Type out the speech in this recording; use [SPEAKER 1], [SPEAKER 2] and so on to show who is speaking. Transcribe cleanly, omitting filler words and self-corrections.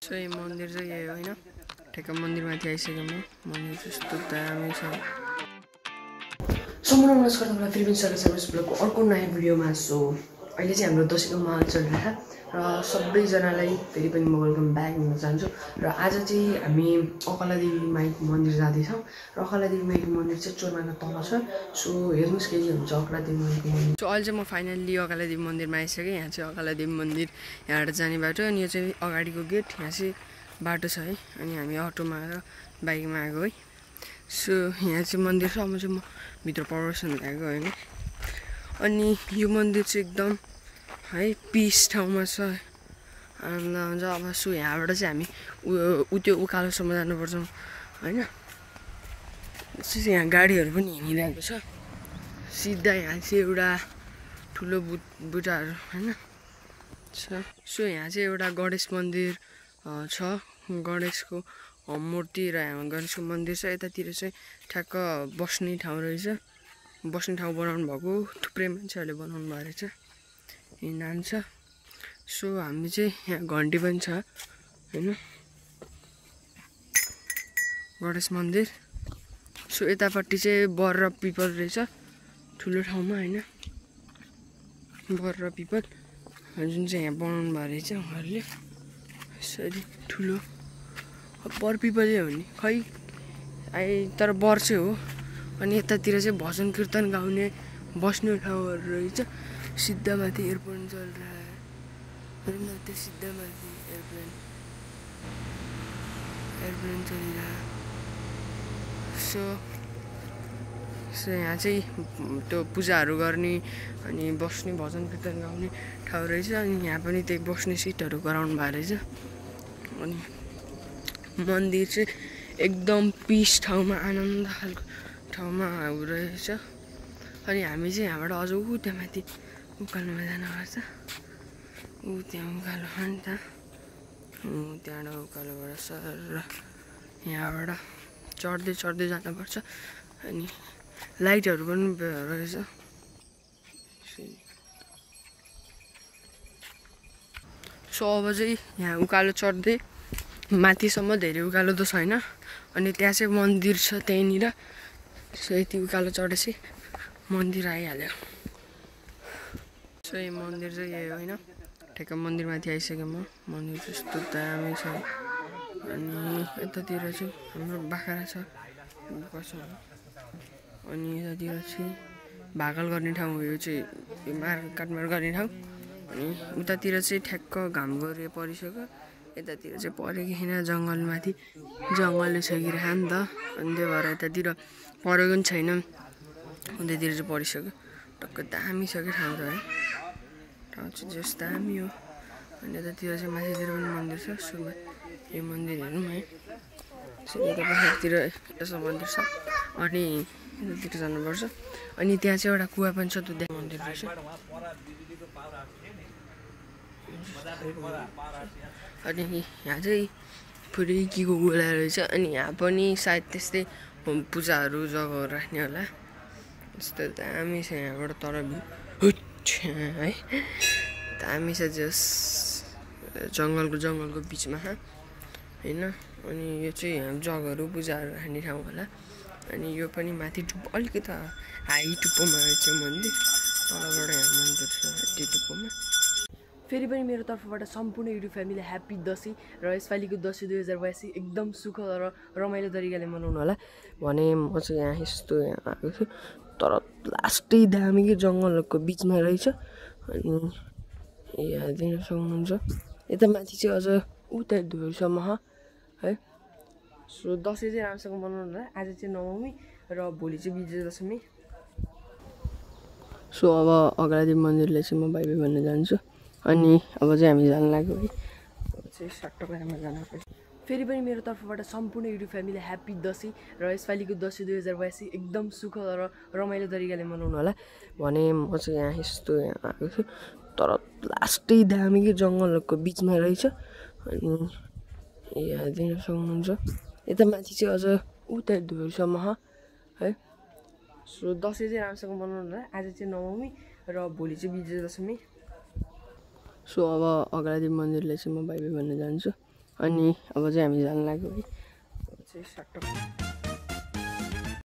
[SPEAKER 1] चाहिँ मन्दिर चाहिँ यही होइन ठ्याक्क मन्दिरमाथि आइसकेँ म मन्दिर त्यस्तो दामी छ सम्पूर्ण नमस्कार तपाईँलाई फेरि पनि स्वागत छ यस ब्लगको अर्को नयाँ भिडियोमा सो अहिले चाहिँ हाम्रो दसैँको माहौल चलिरहेको र सबैजनालाई फेरि पनि म वेलकम ब्याक भन्न चाहन्छु र आज चाहिँ हामी अकलादेवी माइती मन्दिर जाँदैछौँ र अकलादेवी माइती मन्दिर चाहिँ चोरमाना तल छ सो हेर्नुहोस् के हुन्छ अकलादेवी माइती मन्दिर सो अहिले चाहिँ म फाइनल्ली अकलादेवी मन्दिरमा आइसकेँ यहाँ चाहिँ अकलादेवी मन्दिर यहाँबाट जाने बाटो अनि यो चाहिँ अगाडिको गेट यहाँ चाहिँ बाटो छ है अनि हामी अटोमा र बाइकमा आएको है सो यहाँ चाहिँ मन्दिर छ म चाहिँ म भित्र प्रदर्शन ल्याएको होइन अनि यो मन्दिर चाहिँ एकदम है पिस ठाउँमा छ आनन्द आउँछ अब सो यहाँबाट चाहिँ हामी त्यो उकालोसम्म जानुपर्छ होइन यहाँ गाडीहरू पनि हिँडिरहेको छ सिधा यहाँ चाहिँ एउटा ठुलो बुट्टाहरू होइन सो यहाँ चाहिँ एउटा गणेश मन्दिर छ गणेशको मूर्ति र यहाँ गणेशको मन्दिर छ यतातिर चाहिँ ठ्याक्क बस्ने ठाउँ रहेछ बस्ने ठाउँ बनाउनु भएको थुप्रै मान्छेहरूले बनाउनु भएको रहेछ यहाँ नाम छ सो हामी चाहिँ यहाँ घन्टी पनि छ होइन गणेश मन्दिर सो यतापट्टि चाहिँ बर र पिपल रहेछ ठुलो ठाउँमा होइन बर र पिपल जुन चाहिँ यहाँ बनाउनु भएको रहेछ उहाँहरूले यसरी ठुलो बर पिपलै हो नि खै तर बर चाहिँ हो अनि यतातिर चाहिँ भजन कीर्तन गाउने बस्ने ठाउँहरू रहेछ सिधा माथि एयरपोर्ट चलिरहेको होइन त्यो सिधा माथि एयरप्लेन चलिरहेको सो यहाँ चाहिँ त्यो पूजाहरू गर्ने अनि बस्ने भजन कीर्तन गाउने ठाउँ रहेछ अनि यहाँ पनि त्यही बस्ने सिटहरू गराउनु भएको रहेछ अनि मन्दिर चाहिँ एकदम पिस ठाउँमा आनन्द खालको ठाउँमा रहेछ अनि हामी चाहिँ यहाँबाट अझ त्यहाँ माथि उकालोमा जानुपर्छ त्यहाँ उकालो हो नि त त्यहाँबाट उकालोबाट सर यहाँबाट चढ्दै जानुपर्छ अनि लाइटहरू पनि रहेछ सो अब चाहिँ यहाँ उकालो चढ्दै माथिसम्म धेरै उकालो त छैन अनि त्यहाँ चाहिँ मन्दिर छ त्यहीँनिर सो यति उकालो चढेपछि मन्दिर आइहाल्यो सो यो मन्दिर चाहिँ यही होइन ठ्याक्क मन्दिरमाथि आइसकेँ म मन्दिर त्यस्तो दामी छ अनि यतातिर चाहिँ हाम्रो बाख्रा छ अनि यतातिर चाहिँ भाकल गर्ने ठाउँ हो यो चाहिँ काटमार गर्ने ठाउँ अनि उतातिर चाहिँ ठ्याक्क घाम गरे परिसक्यो यतातिर चाहिँ परेको छैन जङ्गलमाथि जङ्गलले छेकिरहेको नि त अनि त्यो भएर यतातिर परेको पनि छैन उतातिर चाहिँ परिसक्यो टक्क दामी छ क्या ठाउँ त है ठाउँ चाहिँ जस दामी हो अनि यतातिर चाहिँ माथितिर पनि मन्दिर छ सो यो मन्दिर हेरौँ है सो यता पाहाडतिर यसो मन्दिर छ अनि यतातिर जानुपर्छ अनि त्यहाँ चाहिँ एउटा कुवा पनि छ त्यो त्यहाँ मन्दिर रहेछ अनि यहाँ चाहिँ पुरै केको गोला रहेछ अनि यहाँ पनि सायद त्यस्तै पूजाहरू जग्गाहरू राख्ने होला यस्तो दामी छ यहाँबाट तर है दामी छ जस जङ्गलको बिचमा होइन अनि यो चाहिँ जग्गाहरू पूजाहरू राख्ने ठाउँ होला अनि यो पनि माथि टुप्पो अलिकति हाई टुप्पोमा रहेछ मन्दिर तलबाट यहाँ मन्दिर छ त्यो टुप्पोमा फेरि पनि मेरो तर्फबाट सम्पूर्ण युट्युब फ्यामिली ह्याप्पी दसैँ र यसपालिको दसैँ 2082 एकदम सुख र रमाइलो तरिकाले मनाउनु होला भने म चाहिँ यहाँ यस्तो यहाँ आएको छु तर लास्टै दामी कि जङ्गलहरूको बिचमा रहेछ अनि यहाँ दिन सक्नुहुन्छ यता माथि चाहिँ अझ उता धुरसम्म है सो दसैँ चाहिँ राम्रोसँग मनाउनु होला आज चाहिँ नवमी र भोलि चाहिँ विजय दशमी सो अब अग्रादेवी मन्दिरलाई चाहिँ म बाई बाई भन्न जान्छु अनि अब चाहिँ हामी जानु लाग्यो है अब चाहिँ सट्ट पारामा जानुपर्छ फेरि पनि मेरो तर्फबाट सम्पूर्ण युट्युब फ्यामिली ह्याप्पी दसैँ र यसपालिको दसैँ 2082 एकदम सुख र रमाइलो तरिकाले मनाउनु होला भने म चाहिँ यहाँ यस्तो यहाँ आएको छु तर लास्टै दामी कि जङ्गलहरूको बिचमा रहेछ अनि यहाँ दिन सक्नुहुन्छ यता माथि चाहिँ अझ उता धुरसम्म है सो दसैँ चाहिँ राम्रोसँग मनाउनु होला आज चाहिँ नवमी र भोलि चाहिँ विजय दशमी सो अब अग्रादेवी मन्दिरलाई चाहिँ म बाई बाई भन्न जान्छु अनि अब चाहिँ हामी जान लाग्यो है अब चाहिँ सट्ट